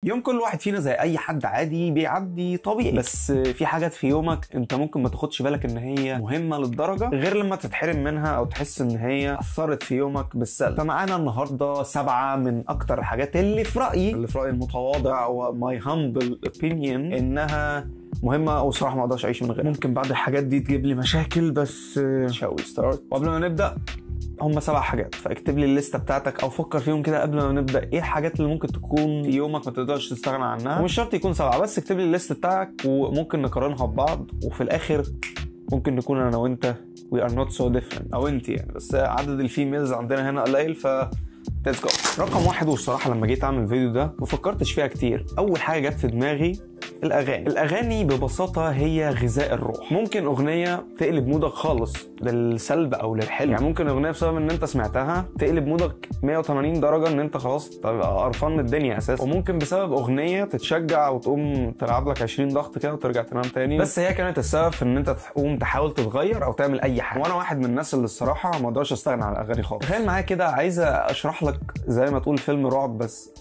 يوم كل واحد فينا زي اي حد عادي بيعدي طبيعي، بس في حاجات في يومك انت ممكن ما تاخدش بالك ان هي مهمة للدرجة غير لما تتحرم منها او تحس ان هي اثرت في يومك بالسلب. فمعانا النهارده 7 من اكتر الحاجات اللي في رايي المتواضع و my humble opinion انها مهمة، وصراحة ما اقدرش اعيش من غيرها. ممكن بعض الحاجات دي تجيب لي مشاكل، بس shall we start؟ وقبل ما نبدا هم 7 حاجات، فاكتب لي الليستة بتاعتك او فكر فيهم كده قبل ما نبدا، ايه الحاجات اللي ممكن تكون في يومك ما تقدرش تستغنى عنها. ومش شرط يكون 7، بس اكتب لي الليستة بتاعك وممكن نقارنها ببعض، وفي الاخر ممكن نكون انا وانت we are not so different، او انت يعني، بس عدد ال females عندنا هنا قليل. ف let's go. رقم 1، والصراحة لما جيت اعمل الفيديو ده ما فكرتش فيها كتير، اول حاجة جت في دماغي الاغاني. الاغاني ببساطة هي غذاء الروح. ممكن اغنية تقلب mood ك خالص للسلب او للحلو، يعني ممكن اغنية بسبب ان انت سمعتها تقلب mood ك 180 درجه، ان انت خلاص تبقى قرفان من الدنيا اساسا. وممكن بسبب اغنية تتشجع وتقوم تلعب لك 20 ضغط كده وترجع تنام تاني، بس هي كانت السبب في ان انت تقوم تحاول تتغير او تعمل اي حاجة. وانا واحد من الناس اللي الصراحة ما اقدرش استغنى عن الاغاني خالص. تخيل معايا كده، عايز اشرح لك زي ما تقول فيلم رعب، بس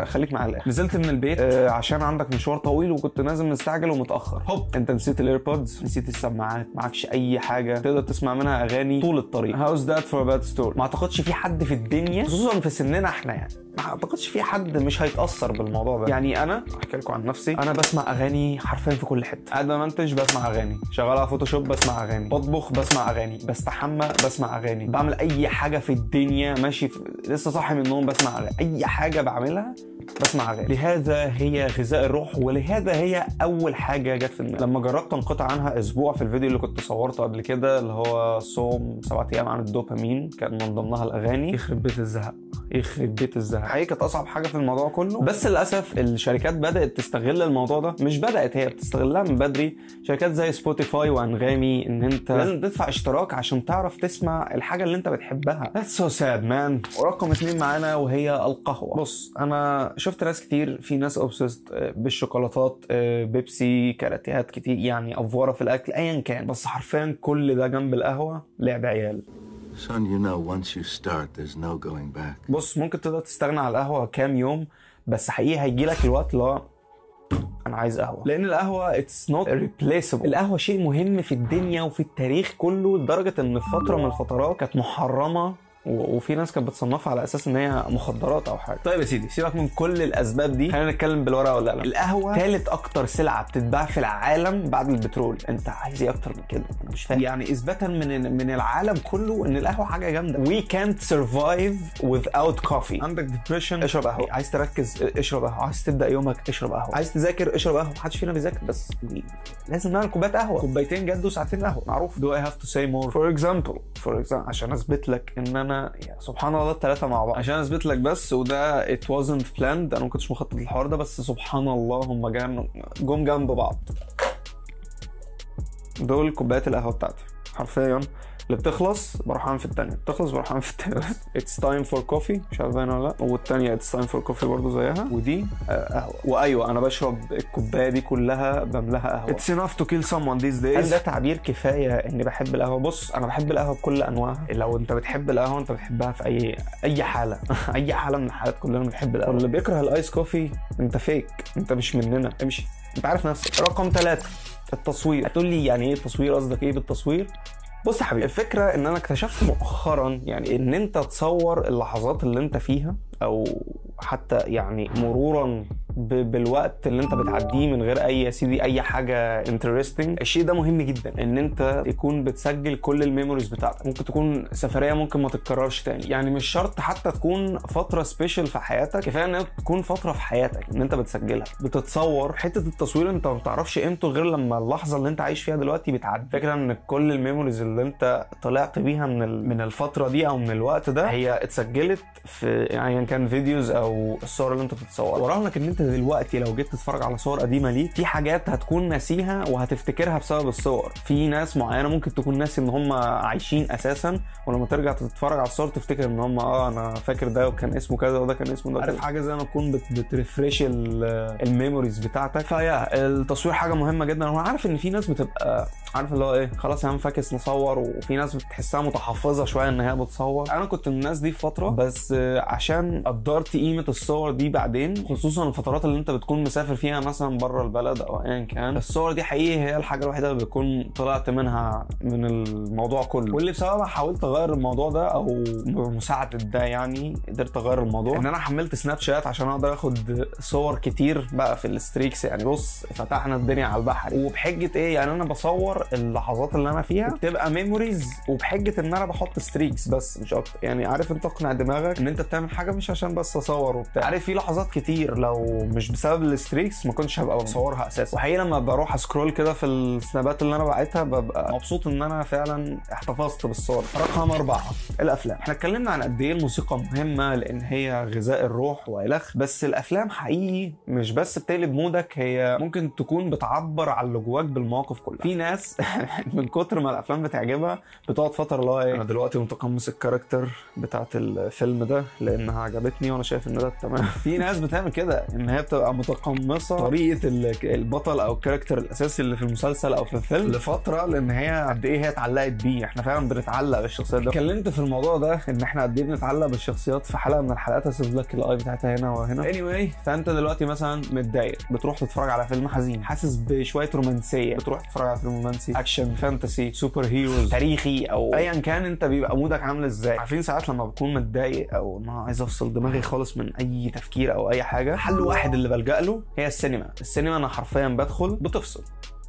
خليك معايا الاخر. نزلت من البيت عشان عندك مشوار طويل وكنت نازل مستعجل ومتاخر، هوب انت نسيت ال AirPods، نسيت السماعات، معكش اي حاجة تقدر تسمع منها اغاني طول الطريق. how's that for bad story. ما اعتقدش في حد في الدنيا، خصوصا في سننا احنا، يعني ما اعتقدش في حد مش هيتاثر بالموضوع ده. يعني انا احكي لكم عن نفسي، انا بسمع اغاني حرفيا في كل حتة. قاعد بمنتج بسمع اغاني، شغال على Photoshop بسمع اغاني، بطبخ بسمع اغاني، بستحمى بسمع اغاني، بعمل اي حاجة في الدنيا، ماشي لسه صاحي من النوم بسمع اغاني، اي حاجة بعملها بسمع اغاني. لهذا هي غذاء الروح، ولهذا هي اول حاجة جت في دماغي لما جربت انقطع عنها اسبوع في الفيديو اللي كنت صورته قبل كده، اللي هو صوم 7 ايام عن الدوبامين، كان من ضمنها الاغاني. يخرب بيت الزهق، يخرب بيت الزهق. حقيقي كانت اصعب حاجة في الموضوع كله، بس للاسف الشركات بدات تستغل الموضوع ده. مش بدات، هي بتستغلها من بدري. شركات زي Spotify وانغامي، ان انت لازم تدفع اشتراك عشان تعرف تسمع الحاجة اللي انت بتحبها. That's so sad man. ورقم 2 معانا وهي القهوة. بص، انا شفت ناس كتير، في ناس obsessed بالشوكولاتات، بيبسي، كاراتيهات كتير، يعني افوره في الاكل ايا كان، بس حرفيا كل ده جنب القهوة لعب عيال. Son, you know, once you start, there's no going back. بص، ممكن تقدر تستغنى على القهوة كام يوم، بس حقيقي هيجيلك الوقت اللي هو انا عايز قهوة، لان القهوة it's not replaceable. القهوة شيء مهم في الدنيا وفي التاريخ كله، لدرجة ان في فترة من الفترات كانت محرمة، وفي ناس كانت بتصنفها على اساس ان هي مخدرات او حاجة. طيب يا سيدي، سيبك من كل الاسباب دي، خلينا نتكلم بالورقة والقلم. القهوة ثالث اكتر سلعه بتتباع في العالم بعد البترول. انت عايز ايه اكتر من كده؟ انا مش فاهم. يعني اثباتا من العالم كله ان القهوة حاجة جامدة. We can't survive without coffee. عندك depression، اشرب قهوة. عايز تركز، اشرب قهوة. عايز تبدا يومك، اشرب قهوة. عايز تذاكر، اشرب قهوة. محدش فينا بيذاكر، بس لازم نعمل كوباية قهوة، كوبايتين جد وساعتين قهوة، معروف. Do I have to say more؟ For example، عشان اثبت لك ان انا يعني سبحان الله الثلاثة مع بعض، عشان اثبت لك بس، وده it wasn't planned، انا ما كنتش مخطط للحوار ده، بس سبحان الله هم جم جنب بعض. دول كوبايات القهوة بتاعتي حرفيا، اللي بتخلص بروح اعمل في الثانية، بتخلص بروح اعمل في الثانية. it's time for coffee، مش عارف باينة ولا لا. والثانية it's time for coffee برضه زيها، ودي قهوة. وايوة انا بشرب الكوباية دي كلها بملاها قهوة. it's enough to kill someone these days. هل ده تعبير كفاية اني بحب القهوة؟ بص، انا بحب القهوة بكل انواعها. لو انت بتحب القهوة انت بتحبها في اي حاله، اي حاله من الحالات كلنا بنحب القهوة. واللي بيكره ال ice coffee انت fake، انت مش مننا، امشي، انت عارف نفسك. رقم 3، التصوير. هتقول لي يعني ايه التصوير؟ قصدك ايه بالتصوير؟ بص يا حبيبي، الفكرة ان انا اكتشفت مؤخرا يعني ان انت تصور اللحظات اللي انت فيها، او حتى يعني مرورا بالوقت اللي انت بتعديه من غير اي يا سيدي اي حاجة interesting. الشيء ده مهم جدا، ان انت تكون بتسجل كل ال memories بتاعتك. ممكن تكون سفرية ممكن ما تتكررش تاني، يعني مش شرط حتى تكون فترة special في حياتك، كفاية ان تكون فترة في حياتك ان انت بتسجلها، بتتصور. حتة التصوير انت ما بتعرفش قيمته غير لما اللحظة اللي انت عايش فيها دلوقتي بتعدي. فكرة ان كل ال memories اللي انت طلعت بيها من الفترة دي او من الوقت ده هي اتسجلت في يعني كان videos او الصور اللي انت بتتصورها. وراهنك ان انت دلوقتي لو جيت تتفرج على صور قديمة ليك، في حاجات هتكون ناسيها وهتفتكرها بسبب الصور. في ناس معينة ممكن تكون ناسي ان هم عايشين اساسا، ولما ترجع تتفرج على الصور تفتكر ان هم انا فاكر ده وكان اسمه كذا وده كان اسمه ده. عارف، حاجة زي ما تكون بت refresh ال memories بتاعتك. ف yeah التصوير حاجة مهمة جدا. وانا عارف ان في ناس بتبقى عارف اللي هو ايه، خلاص يا عم فاكس نصور. وفي ناس بتحسها متحفظه شوية ان هي بتصور. انا كنت من الناس دي في فترة، بس عشان قدرت قيمة الصور دي بعدين، خصوصا الفترات اللي انت بتكون مسافر فيها مثلا بره البلد او ايا كان، الصور دي حقيقي هي الحاجة الوحيدة اللي بتكون طلعت منها من الموضوع كله، واللي بسببها حاولت اغير الموضوع ده، او بمساعدة ده يعني قدرت اغير الموضوع، ان انا حملت سناب شات عشان اقدر اخد صور كتير بقى في ال streaks. يعني بص فتحنا الدنيا على البحر، وبحجه ايه يعني انا بصور اللحظات اللي انا فيها بتبقى memories، وبحجه ان انا بحط streaks بس مش اكتر. يعني عارف انت تقنع دماغك ان انت بتعمل حاجة مش عشان بس اصور وبتاع. عارف في لحظات كتير لو مش بسبب ال streaks ما كنتش هبقى بصورها اساسا. وحقيقي لما بروح ا scroll كده في السنابات اللي انا بعتها ببقى مبسوط ان انا فعلا احتفظت بالصور. رقم 4 الافلام. احنا اتكلمنا عن قد ايه الموسيقى مهمة لان هي غذاء الروح والخ، بس الافلام حقيقي مش بس بتقلب mood ك، هي ممكن تكون بتعبر عن اللي جواك بالمواقف كلها. في ناس من كتر ما الافلام بتعجبها بتقعد فترة اللي هو ايه، انا دلوقتي متقمص ال character بتاعت الفيلم ده لانها عجبتني وانا شايف ان ده تمام. في ناس بتعمل كده، ان هي بتبقى متقمصه طريقه البطل او ال character الاساسي اللي في المسلسل او في الفيلم لفترة، لان هي قد ايه هي اتعلقت بيه. احنا فعلا بنتعلق بالشخصيات ده. اتكلمت في الموضوع ده ان احنا قد ايه بنتعلق بالشخصيات في حلقة من الحلقات، هسيب لك ال i بتاعتها هنا وهنا. anyway، فانت دلوقتي مثلا متضايق بتروح تتفرج على فيلم حزين، حاسس بشوية رومانسية بتروح تتفرج على فيلم رومانسي، action، fantasy، super heroes، تاريخي، او ايا كان انت بيبقى mood ك عامل ازاي. عارفين ساعات لما بكون متضايق او ما عايز افصل دماغي خالص من اي تفكير او اي حاجة، حل واحد اللي بلجأ له هي السينما. السينما انا حرفيا بدخل بتفصل،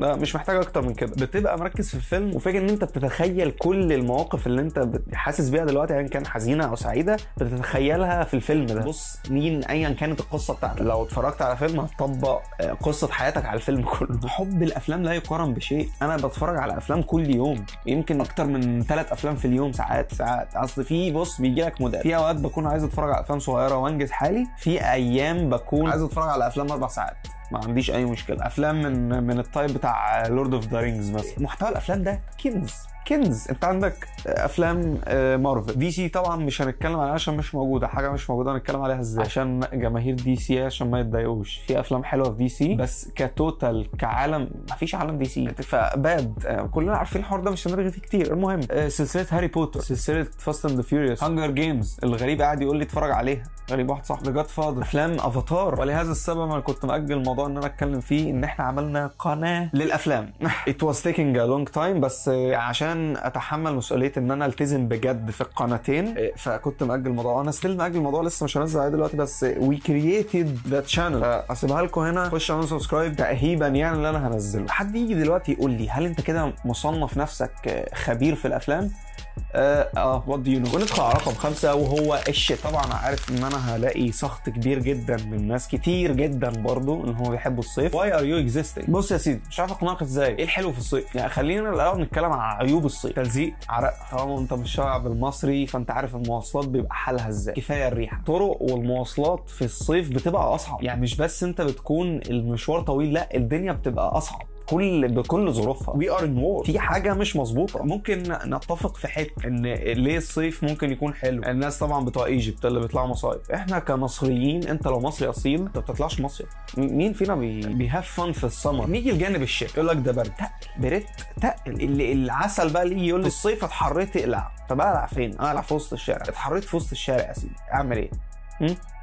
لا مش محتاج اكتر من كده. بتبقى مركز في الفيلم وفاجئ ان انت بتتخيل كل المواقف اللي انت حاسس بيها دلوقتي، ايا كان حزينة او سعيدة، بتتخيلها في الفيلم ده. بص مين ايا كانت القصة بتاعتك، لو اتفرجت على فيلم هتطبق قصة حياتك على الفيلم كله. حب الافلام لا يقارن بشيء. انا بتفرج على افلام كل يوم، يمكن اكتر من 3 افلام في اليوم ساعات. اصل في بص بيجي لك mood ات، في اوقات بكون عايز اتفرج على افلام صغيرة وانجز حالي، في ايام بكون عايز اتفرج على افلام 4 ساعات ما عنديش اي مشكلة. افلام من ال type بتاع Lord of the Rings مثلا. محتوى الافلام ده كنز كنز. انت عندك افلام مارفل، DC طبعا مش هنتكلم عليها عشان مش موجودة، حاجة مش موجودة هنتكلم عليها ازاي عشان جماهير DC عشان ما يتضايقوش. في افلام حلوة في DC بس ك total كعالم مفيش عالم DC، ف bad كلنا عارفين الحوار ده مش هنرغي فيه كتير. المهم سلسلة هاري بوتر، سلسلة Fast and Furious، Hunger Games، الغريب قاعد يقول لي اتفرج عليها، غريب واحد صاحبي، Godfather، افلام افاتار. ولهذا السبب انا كنت مأجل الموضوع ان انا اتكلم فيه، ان احنا عملنا قناة للافلام. It was taking a long time، بس عشان اتحمل مسؤولية ان انا التزم بجد في القناتين فكنت مأجل الموضوع. انا still مأجل الموضوع، لسه مش هنزل عليه دلوقتي، بس we created that channel، هسيبها لكم هنا، خش اعملوا subscribe تأهيبا يعني اللي انا هنزله. حد يجي دلوقتي يقول لي هل انت كده مصنف نفسك خبير في الافلام؟ what do you know. وندخل على رقم 5 وهو الشتاء. طبعا عارف ان انا هلاقي سخط كبير جدا من ناس كتير جدا برضو ان هم بيحبوا الصيف. why are you existing؟ بص يا سيدي، مش عارف اقنعك ازاي ايه الحلو في الصيف. يعني خلينا الاول نتكلم عن عيوب الصيف. تلزيق، عرق، طالما انت مش الشعب المصري فانت عارف المواصلات بيبقى حالها ازاي، كفاية الريحة. طرق والمواصلات في الصيف بتبقى اصعب، يعني مش بس انت بتكون المشوار طويل، لا الدنيا بتبقى اصعب بكل ظروفها. we are in war، في حاجة مش مظبوطة. ممكن نتفق في حتة ان ليه الصيف ممكن يكون حلو. الناس طبعا بتوع Egypt اللي بيطلعوا مصايف، احنا كمصريين انت لو مصري اصيل انت ما بتطلعش مصيف. مين فينا بي have fun في السمر؟ نيجي لجانب الشتاء يقول لك ده برد، تقل برد تقل. العسل بقى اللي يجي يقول لي الصيف اتحريت اقلع. طب اقلع فين؟ اقلع في وسط الشارع. اتحريت في وسط الشارع يا سيدي، اعمل ايه؟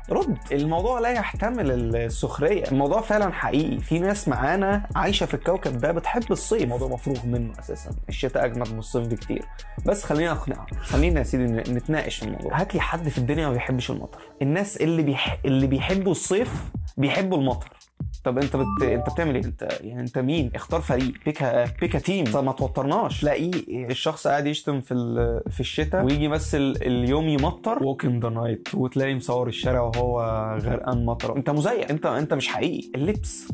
رد. الموضوع لا يحتمل السخرية، الموضوع فعلا حقيقي. في ناس معانا عايشه في الكوكب ده بتحب الصيف، الموضوع مفروغ منه اساسا. الشتاء اجمد من الصيف بكتير. بس خلينا اقنعك، خلينا يا سيدي نتناقش في الموضوع. هات لي حد في الدنيا ما بيحبش المطر. الناس اللي بيحبوا الصيف بيحبوا المطر. طب انت انت بتعمل ايه؟ انت يعني انت مين؟ اختار فريق، pick a team. طب ما توترناش. تلاقي الشخص قاعد يشتم في الشتاء ويجي بس اليوم يمطر walk in the night، وتلاقي مصور الشارع وهو غرقان مطر. انت مزيف، انت مش حقيقي. اللبس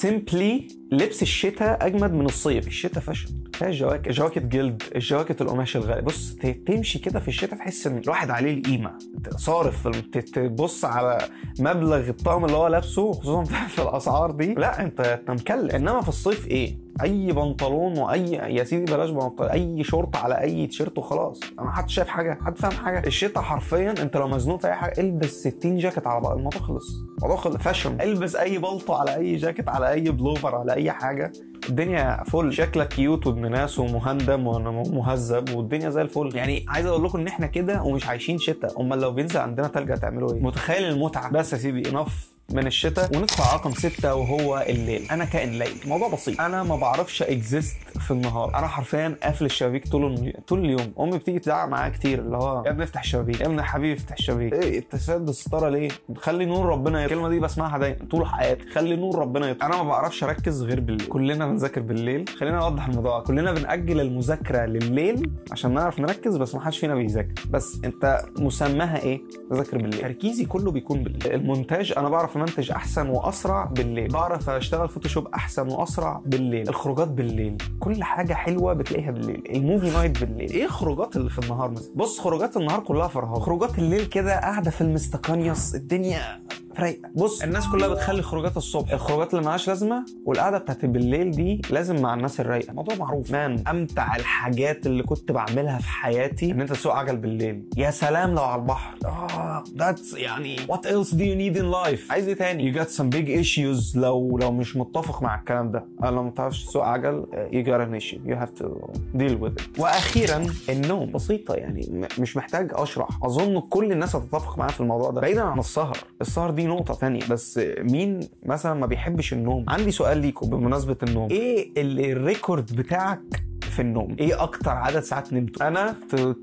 simply لبس الشتاء اجمد من الصيف. الشتاء fashion، كفاية الجواكت، جواكت جلد، الجواكت القماش الغالي. بص تمشي كده في الشتاء تحس ان الواحد عليه القيمة، صارف. تبص على مبلغ الطقم اللي هو لابسه خصوصا في الاسعار دي، لا انت مكلف. انما في الصيف ايه؟ اي بنطلون واي يا سيدي بلاش بنطلون، اي شورت على اي تيشيرت وخلاص. ما حدش شايف حاجة، حد فاهم حاجة. الشتاء حرفيا انت لو مزنوق في اي حاجة البس 60 جاكيت على بعض، الموضوع خلص، الموضوع خلص. fashion، البس اي بلطو على اي جاكيت على اي بلوفر على اي حاجة، الدنيا فل، شكلك cute وابن ناس ومهندم ومهذب والدنيا زي الفل. يعني عايز اقول لكم ان احنا كده ومش عايشين شتاء، امال لو بينزل عندنا تلج هتعملوا ايه؟ متخيل المتعة؟ بس يا سيدي enough من الشتاء، وندخل على رقم 6 وهو الليل. انا كائن ليل، الموضوع بسيط، انا ما بعرفش exist في النهار، انا حرفيا قافل الشبابيك طول اليوم. امي بتيجي تزعق معايا كتير، اللي هو يا ابني افتح الشبابيك، يا ابني حبيبي افتح الشبابيك، ايه انت ساد الستارة ليه؟ خلي نور ربنا يطلع. الكلمة دي بسمعها دايما طول حياتي، خلي نور ربنا يطلع. انا ما بعرفش اركز غير بالليل، كلنا بنذاكر بالليل، خلينا نوضح الموضوع، كلنا بنأجل المذاكرة لليل عشان نعرف نركز، بس ما حدش فينا بيذاكر. بس انت مسماها ايه؟ ذاكر بالليل. تركيزي كله بيكون بالليل. المونتاج انا بعرف منتج احسن واسرع بالليل، بعرف اشتغل Photoshop احسن واسرع بالليل، الخروجات بالليل، كل حاجة حلوة بتلاقيها بالليل، ال movie night بالليل. ايه خروجات اللي في النهار مثلا؟ بص خروجات النهار كلها فرهده، خروجات الليل كده قاعدة في المستقانيوس، الدنيا رايقة. بص الناس كلها بتخلي خروجات الصبح، الخروجات اللي مالهاش لازمه، والقعده بتاعت بالليل دي لازم مع الناس الرايقه، الموضوع معروف. man امتع الحاجات اللي كنت بعملها في حياتي ان انت تسوق عجل بالليل، يا سلام لو على البحر، that's يعني what else do you need in life؟ عايز ايه تاني؟ you got some big issues لو مش متفق مع الكلام ده، لو ما بتعرفش تسوق عجل you got an issue you have to deal with it. واخيرا النوم، بسيطة يعني مش محتاج اشرح، اظن كل الناس هتتفق معايا في الموضوع ده، بعيدا عن السهر، السهر دي نقطة ثانية، بس مين مثلا ما بيحبش النوم؟ عندي سؤال ليكم بمناسبة النوم، ايه ال record بتاعك في النوم؟ ايه اكتر عدد ساعات نمته؟ انا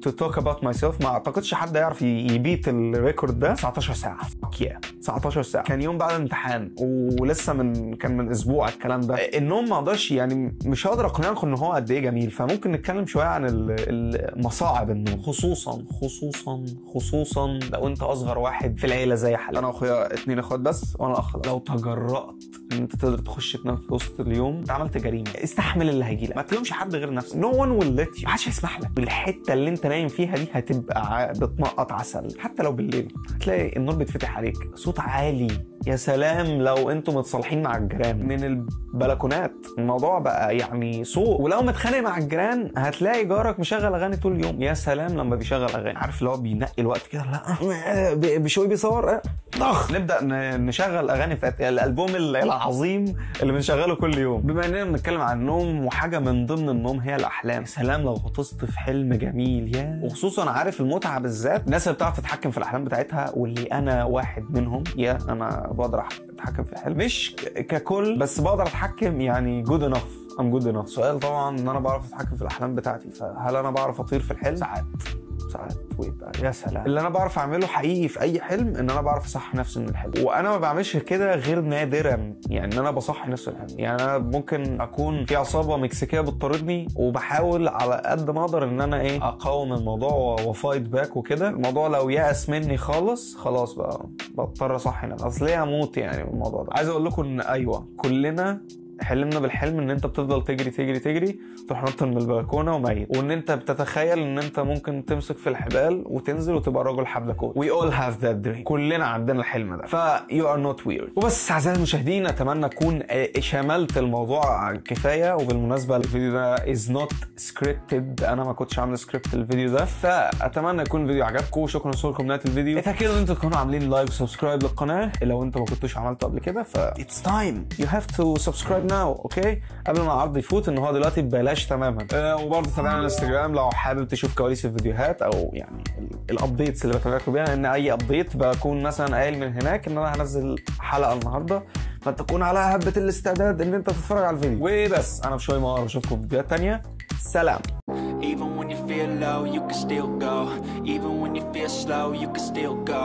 to talk about myself ما اعتقدش حد يعرف ي beat ال record ده. 19 ساعة، yeah 19 ساعة، كان يوم بعد الامتحان ولسه كان من اسبوع الكلام ده. النوم ما اقدرش يعني مش هقدر اقنعكم ان هو قد ايه جميل، فممكن نتكلم شوية عن المصاعب النوم، خصوصا خصوصا خصوصا لو انت اصغر واحد في العيلة زي حالي. انا واخويا 2 اخوات بس وانا اخ. لو تجرأت ان انت تقدر تخش تنام في وسط اليوم انت عملت جريمة، استحمل اللي هيجيلك، ما تلومش حد غير نفسك. No one will let you، محدش هيسمح لك. الحتة اللي انت نايم فيها دي هتبقى بتنقط عسل، حتى لو بالليل هتلاقي النور بيتفتح عليك، صوت عالي، يا سلام لو انتم متصالحين مع الجيران من البلكونات، الموضوع بقى يعني سوء. ولو متخانق مع الجيران هتلاقي جارك مشغل اغاني طول اليوم، يا سلام لما بيشغل اغاني، عارف اللي هو بينقي الوقت كده، لا بشوي بيصور ضخ، نبدا نشغل اغاني بتاعت الالبوم العظيم اللي بنشغله كل يوم. بما اننا بنتكلم عن النوم، وحاجه من ضمن النوم هي الاحلام، يا سلام لو غطست في حلم جميل، يا وخصوصا عارف المتعة بالذات الناس اللي بتعرف تتحكم في الاحلام بتاعتها، واللي انا واحد منهم. يا انا بقدر اتحكم في الحلم، مش ككل بس بقدر اتحكم يعني good enough، I'm good enough. سؤال طبعا ان انا بعرف اتحكم في الاحلام بتاعتي، فهل انا بعرف اطير في الحلم؟ ساعات ساعات، ويبقى يا سلام. اللي انا بعرف اعمله حقيقي في اي حلم ان انا بعرف اصحي نفسي من الحلم، وانا ما بعملش كده غير نادرا، يعني ان انا بصحي نفسي من الحلم. يعني انا ممكن اكون في عصابة مكسيكيه بتطاردني وبحاول على قد ما اقدر ان انا ايه اقاوم الموضوع و fight back وكده. الموضوع لو يأس مني خالص خلاص بقى بضطر اصحي نفسي، اصل ليه اموت يعني من الموضوع ده. عايز اقول لكم ان ايوه كلنا حلمنا بالحلم ان انت بتفضل تجري تجري تجري تروح نط من البلكونه وميت، وان انت بتتخيل ان انت ممكن تمسك في الحبال وتنزل وتبقى رجل حبلكون. We all have that dream، كلنا عندنا الحلم ده، ف you are not weird. وبس اعزائي المشاهدين، اتمنى اكون شملت الموضوع كفاية. وبالمناسبة الفيديو ده is not scripted، انا ما كنتش عامل سكريبت الفيديو ده، فاتمنى يكون الفيديو عجبكم. وشكرا لكم نهاية الفيديو، اتاكدوا ان انتوا تكونوا عاملين like و subscribe للقناة لو انتوا ما كنتوش عملتوا قبل كده، ف it's time you have to subscribe now، okay، قبل ما العرض يفوت ان هو دلوقتي ببلاش تماما. وبرضه تابعنا على الانستجرام لو حابب تشوف كواليس الفيديوهات او يعني ال updates اللي بتابعكم بيها، لان اي update بكون مثلا قايل من هناك ان انا هنزل حلقة النهارده، فانت تكون على هبه الاستعداد ان انت تتفرج على الفيديو. وبس، انا بشوي مهار، واشوفكم في فيديوهات ثانية. سلام. Even when you feel low, you can still go. Even when you feel slow, you can still go.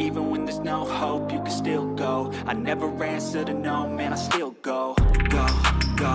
Even when there's no hope, you can still go. I never answer to no, man, I still go. Go, go.